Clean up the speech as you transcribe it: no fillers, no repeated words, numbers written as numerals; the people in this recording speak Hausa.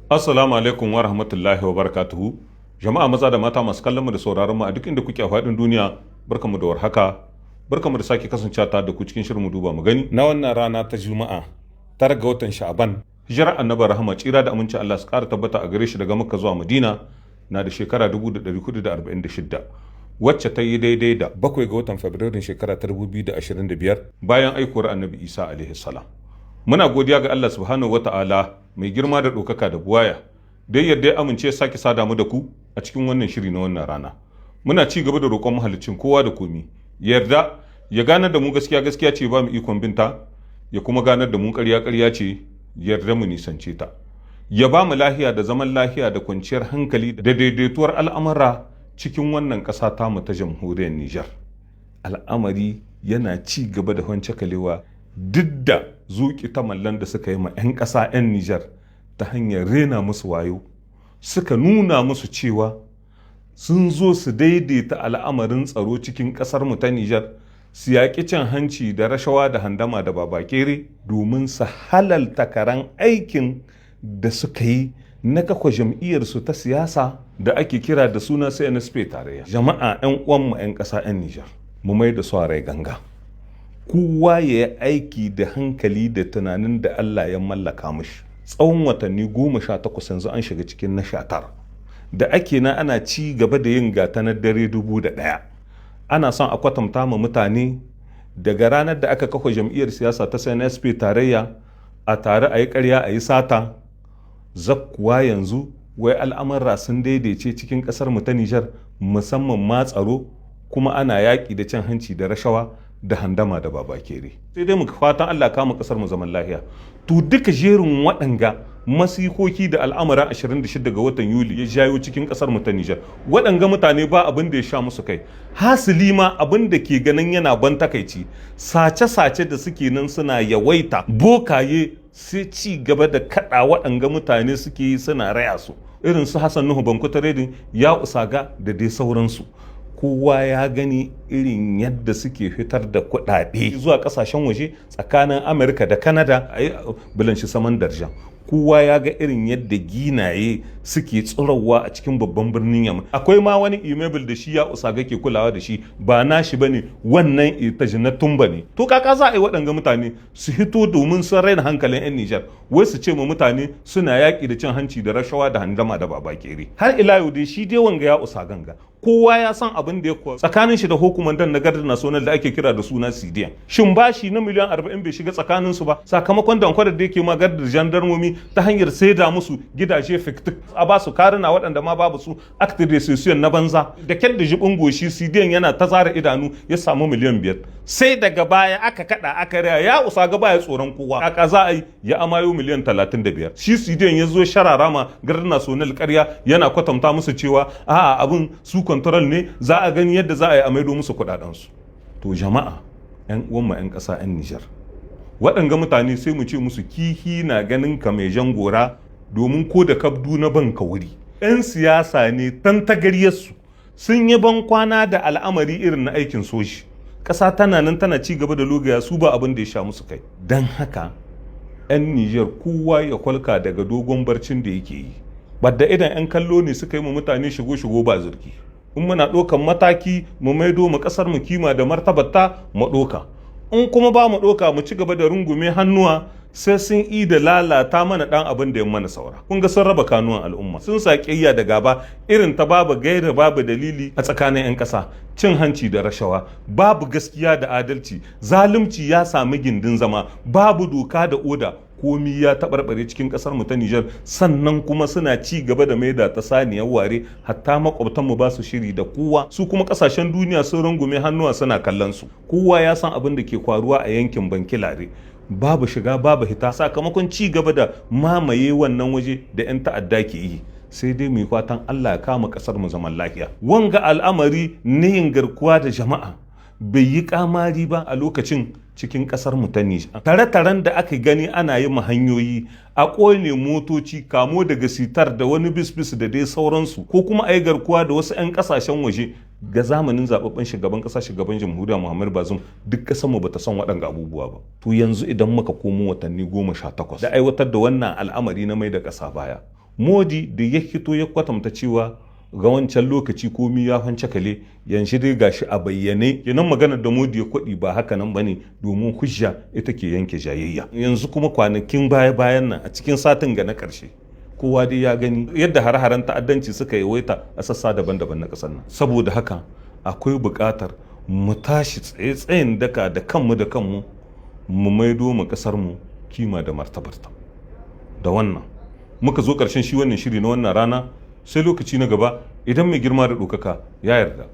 Assalamu alaikum wa rahmatullahi wa barakatuhu. Jama'a maza da mata masu kallon mu da sauraron mu a duk inda kuke a faɗin duniya, barkamu da warhaka. Barkamu da sake kasancewa tare da ku cikin shirin Mu Duba Mu Gani na wannan rana ta Juma'a, 9 ga watan Sha'aban. Hijirar Annabi Rahama, tsira da aminci Allah su ƙara tabbata a gare shi, daga Makka zuwa Madina na da shekara 1446, wacce ta yi daidai da 7 ga watan Fabrairun shekara ta 2025 bayan aikuwar Annabi Isa alaihi salam. Muna godiya ga Allah subhanahu wa ta'ala mai girma da ɗaukaka da buwaya, dai yadda ya amince sake sada mu da ku a cikin wannan shiri na wannan rana. Muna ci gaba da roƙon mahaliccin kowa da komi, yarda ya ganar da mu gaskiya gaskiya ce, ba mu ikon binta, ya kuma ganar da mu ƙarya ƙarya ce, yarda mu nisance ta. Ya ba mu lahiya da zaman lahiya da kwanciyar hankali da daidaituwar al'amura cikin wannan ƙasa tamu ta Jamhuriyar Nijar. Al'amari yana ci gaba da kalewa duk da zuƙi ta mallan da suka yi ma 'yan ƙasa 'yan Nijar ta hanyar rena musu wayo, suka nuna musu cewa sun zo su daidaita al'amarin tsaro cikin ƙasar mu ta Nijar, su yaƙi cin hanci da rashawa da handama da babakere, domin su halalta karan aikin da suka yi na kafa jam'iyyarsu ta siyasa da ake kira da suna CNSP Tarayya. Jama'a 'yan uwanmu 'yan ƙasa 'yan Nijar, mu mai da rai ganga. Kowa ya yi aiki da hankali da tunanin da Allah ya mallaka mishi. Tsawon watanni 18, yanzu an shiga cikin na 19, da ake na ana ci gaba da yin gata na dare 1001. Ana son a kwatanta ma mutane daga ranar da aka kafa jam'iyyar siyasa ta CNSP Tarayya a tare a yi karya a yi sata, zakkuwa yanzu wai al'amura sun daidaice cikin ƙasar mu ta Nijar, musamman ma tsaro, kuma ana yaƙi da cin hanci da rashawa da handama da babakere. Sai dai muka fatan Allah kama kasar mu zaman lahiya. To, duka jerin waɗanga masikoki da al'amura 26 ga watan Yuli ya jayo cikin kasar mu ta Nijar, waɗanga mutane ba abin da ya sha musu kai. Hasili ma abin da ke ganin yana ban takaici, sace-sace da suke nan suna yawaita, bokaye sai ci gaba da kaɗa waɗanga mutane suke yi, suna raya su, irin su Hassan Nuhu Banku Trading, ya Usaga da dai sauransu. Kowa ya gani irin yadda suke fitar da kuɗaɗe zuwa ƙasashen waje tsakanin Amurka da Canada a yi blanchissement d'argent. Kowa ya ga irin yadda ginaye suke tsirowa a cikin babban birnin Yamma. Akwai ma wani immeuble da shi ya Usaga ke kulawa da shi, ba nashi bane, wannan ita na tumba ne. To, kaka za a yi waɗanga mutane su hito domin sun raina hankalin 'yan Nijar, wai su ce ma mutane suna yaƙi da cin hanci da rashawa da handama da babakere? Har ila yau dai shi dai wanga ya Usaganga, kowa ya san abin da ya kuwa tsakanin shi da hukumantan na Garde Nationale da ake kira da suna Sidiyan. Shin bashi na miliyan 40 bai shiga tsakanin su ba, sakamakon dankwarar da yake ma garda jandarmomi ta hanyar saida musu gidaje fictifs, a ba su karuna waɗanda ma babu su, acte de cession na banza, da kyar da jibin goshi Sidiyan yana ta zara idanu ya samu miliyan 5? Sai daga baya aka kada aka raya, ya Usaga baya tsoron kowa, aka za a yi ya amayo miliyan 35. Shi Sidiyan ya zo sharara ma Garde Nationale ƙarya, yana kwatanta musu cewa a'a, abin su control ne, za a gani yadda za a yi a maido musu kuɗaɗensu. To jama'a, 'yan uwanmu 'yan ƙasa 'yan Nijar, waɗanga mutane sai mu ce musu kihi na ganin ka mai jan gora, domin ko da kabdu na banka wuri. 'Yan siyasa ne tantagaryarsu, sun yi ban kwana da al'amari irin na aikin soji. Ƙasa tana nan tana ci gaba da logaya, su ba abin da ya sha musu kai. Don haka 'yan Nijar, kowa ya kwalka daga dogon barcin da yake yi. Badda idan 'yan kallo ne suka yi mu mutane shigo-shigo ba zurgi. In muna ɗaukan mataki mu maido mu ƙasar mu kima da martabarta, mu ɗauka. In kuma ba mu ɗauka, mu ci gaba da rungume hannuwa sai sun yi da lalata mana ɗan abin da ya mana saura. Kun ga sun raba kanuwan al'umma, sun sa ƙiyayya da gaba irin ta babu gaira babu dalili a tsakanin 'yan ƙasa. Cin hanci da rashawa, babu gaskiya da adalci, zalunci ya sami gindin zama, babu doka da oda, komi ya taɓarɓare cikin ƙasar mu ta Nijar. Sannan kuma suna ci gaba da maida ta saniyar ware, hatta makwabtan mu ba su shiri da kowa. Su kuma ƙasashen duniya sun rungume hannuwa suna kallon su. Kowa ya san abin da ke kwaruwa a yankin Bankilare, babu shiga babu hita, sakamakon ci gaba da mamaye wannan waje da 'yan ta'adda ke yi. Sai dai mu yi fatan Allah ya kama ƙasar mu zaman lafiya. Wanga al'amari ne yin garkuwa da jama'a bai yi kamari ba a lokacin cikin kasar mu ta Nijar. Tare-taren da aka gani ana yi ma hanyoyi, a ƙone motoci, kamo daga sitar da wani bisbis da dai sauransu, ko kuma a yi garkuwa da wasu 'yan kasashen waje, ga zamanin zababben shugaban kasa, shugaban jamhuriya Muhammadu Bazum, duk kasar mu bata san waɗanga abubuwa ba. To yanzu idan muka komo watanni 18 da aiwatar da wannan al'amari na mai da ƙasa baya, Modi da ya hito ya kwatanta cewa ga wancan lokaci komi ya kale, yanzu dai gashi a bayyane. Kenan maganar da Modi ya kwaɗi ba haka nan bane, domin hujja ita ke yanke jayayya. Yanzu kuma kwanakin baya bayan nan, a cikin satin ga na ƙarshe, kowa dai ya gani yadda hare-haren ta'addanci suka yawaita a sassa daban-daban na ƙasar nan. Saboda haka akwai buƙatar mu tashi tsaye-tsayin daka da kanmu da kanmu, mu maido mu ƙasar mu kima da martabarta. Da wannan muka zo ƙarshen shi wannan shiri na wannan rana, sai lokaci na gaba idan mai girma da ɗaukaka ya yarda.